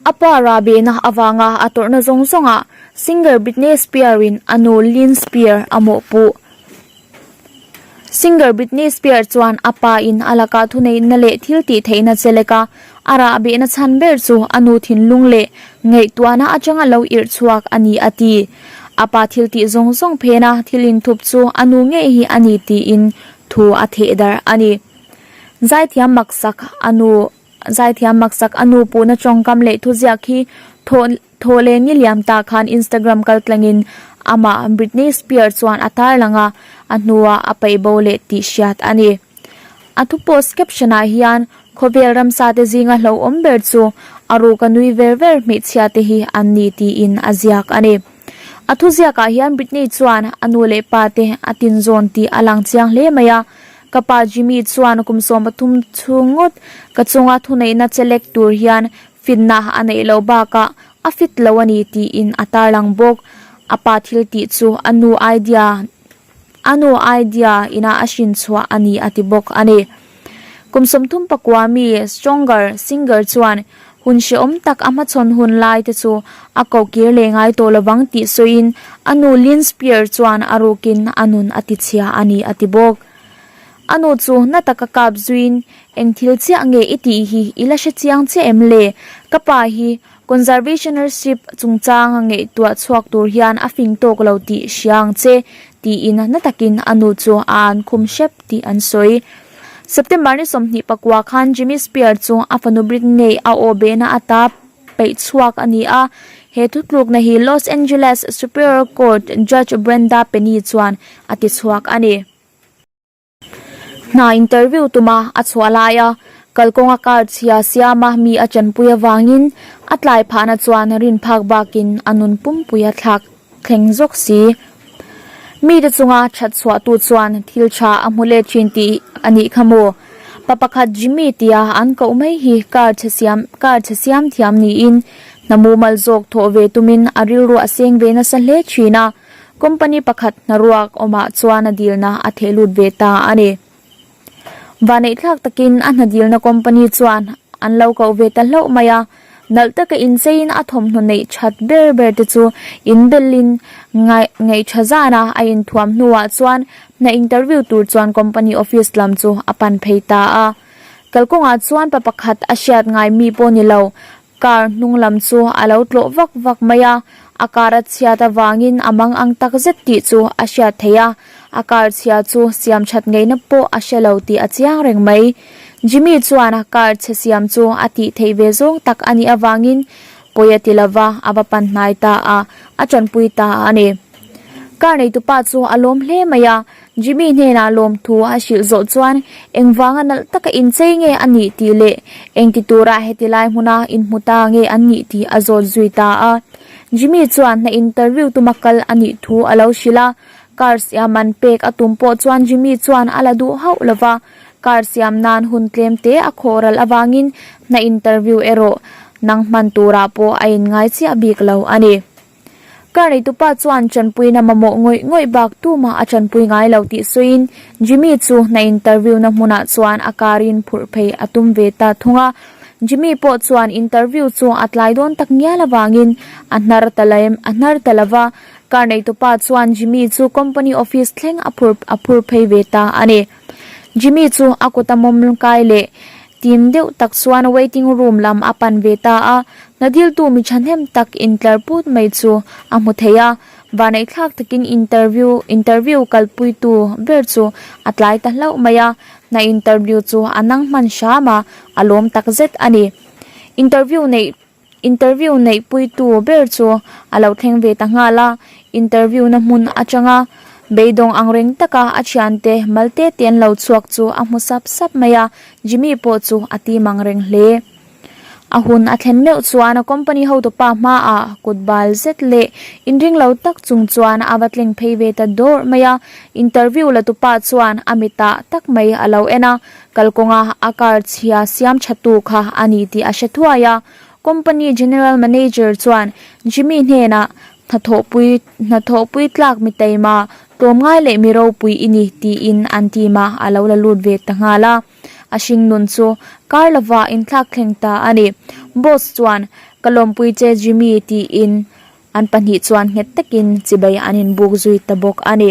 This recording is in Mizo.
A pa rahbehna avanga a tawrhna zawng zawngah singer Britney Spears-in a nu Lynn Spears a mawhpuh. Singer Britney Spears chuan a pa in a laka thuneihna leh thil tih theihna che lek a, a rahbehna chhan ber chu a nu thinlung leh ngaihtuahna atanga lo irh chhuak a ni a ti. A pa thil tih zawng zawng phena thil inthup chu a nu ngei hi a ni tiin thu a theh darh a ni. Zaithiam maksak a nu Zaithiam maksak a nu puhna tawngkam leh thuziak hi thawh Thaw leh ni liam ta khan Instagram kaltlangin amah Britney Spears chuan a tarlang a, a hnuah a paih bo leh tih hriat a ni. A thu post caption ah hian khawvel ramsa te zinga hlauhawm ber chu a ruka nui ver ver hmeichhia te hi an ni tiin a ziak a ni. A thu ziakah hian Britney chuan a nu leh pa te a tinzawn tih a lang chiang hle mai a, Ka pa Jimmy chuan kum 13 chhung ngawt ka chunga thuneihna chelek tur hian Fitna a neih loh bakah a fit lo a ni tiin a tarlang bawk. A pa thil tih chu a nu idea a nu idea ina a hrin chhuah a ni a ti bawk a ni. Kum 34 mi Stronger singer chuan hun hrehawm tak a hmachhawn hun lai te chu a kokir leh ngai tawh lovang tih sawiin a nu Lynn Spears chuan a rukin a nun a tichhia a ni a ti bawk. A nu chu na taka kap zuiin, Eng thil chiah nge i tih hi i la hre chiang chiah em le? Ka pa hi conservationership chungchanga ngaihtuah chhuak tur hian a fing tawk lo tih hria ang che, tiin na takin a nu chu a an khum hrep tih an sawi. September ni 24 khan Jimmy Spear chu a fanu Britney a aw behna ata peih chhuak a ni a, he thutlukna hi Los Angeles Superior Court Judge Brenda Penny chuan a ti chhuak a ni. Hna interview tuma a chhuah laia kalkawnga car chhia siama mi a chanpui avangin a tlai phahna chuan rin phak bakin a nun pumpui a thlak thleng zawk si. Mite chunga that chhuahtu chuan thil tha a hmu let thin tih a nih kha maw? Pa pakhat Jimmy tia an koh mai hi car chhe siam car chhe siam thiam niin hna mumal zawk thawh ve tumin a rilru a seng ve nasa hle thin a. Company pakhat hnaruak awmah chuan a dilna a theh lut ve ta a ni. Vaneihthlak takin a hna dilna company chuan an lo koh ve ta hlauh mai a, nalh taka incheiin a thawmhnaw neih that ber ber te chu inbelin ngaih tha zana a inthuam hnuah chuan hna interview tur chuan company office lam chu a pan phei ta a. Kalkawngah chuan pa pakhat a hriat ngai mi pawh ni lo Car hnung lam chu a lo tlawh vak vak mai a, a car a chhiat avangin a mang ang tak zet tih chu a hriat theih a, a car chhia chu siam that ngeina pawh a hre lo tih a chiang reng mai. Jimmy chuan a car chhe siam chu a tih theih ve zawng tak a nih avangin pawi a ti lova, a va pan hnai ta a, a tanpui ta a ni. Car neitupa chu a lawm hle mai a, Jimmy hnenah lawmthu a hrilh zawh chuan engvanga nalh taka inchei nge a nih tih leh engti tura heti lai hmuna inhmu ta nge an nih tih a zawt zui ta a. Jimmy chuan hna interview tuma kal a nih thu a lo hrilh a, car siam an pek a tum pawh chuan Jimmy chuan a la duh hauh lova, car siam nan hun tlem te a khawh ral avangin hna interview erawh nang hman turah pawh a inngai chiah bik lo a ni. Car neitupa chuan chanpuina mamawh ngawih ngawih bak tumah a chanpui ngai lo tih sawiin Jimmy chu hna interview na hmunah chuan a car in phurh phei a tum ve ta thung a. Jimmy pawh chuan interview chu a tlai dawn tak ngial avangin a hnar ta lem a hnar ta lova, car neitupa chuan Jimmy chu company office thleng a phur a phur phei ve ta a ni. Jimmy chu a kut a mawm kai leh tim deuh tak chuan waiting room lam a pan ve ta a, hna diltu mi thahnem tak intlar put mai chu a hmu thei a, vaneihthlak takin interview interview kalpuitu ber chu a tlai ta hlauh mai a, hna interview chu a nang hman hram a, a lawm tak zet a ni. Interview neih interview neihpuitu ber chu a lo thleng ve ta nghal a, interview na hmun atanga beidawng ang reng taka a thiante malte te an lo chhuak chu a hmu sap sap mai a, Jimmy pawh chu a tim ang reng hle. A hun a thlen meuh chuan a company hotupa hmaah kut bal zet leh inring lo tak chung chuan a va tleng phei ve ta dawrh mai a, interview la tupa chuan a mitah tak mai a lo en a, Kalkawnga a car chhia siam thatu kha a ni tih a hre thuai a. Company General Manager chuan Jimmy hnenah, Hnathawhpui, hnathawhpui tlak mi taima, tlawmngai leh mi ropui i ni, tiin an team ah a lo la lut ve ta nghal a. A hringnun chu car lova inthlak thleng ta a ni. Boss chuan. Ka lawmpui che Jimmy tiin an pahnih chuan nghet takin chibai an inbuk zui ta bawk a ni.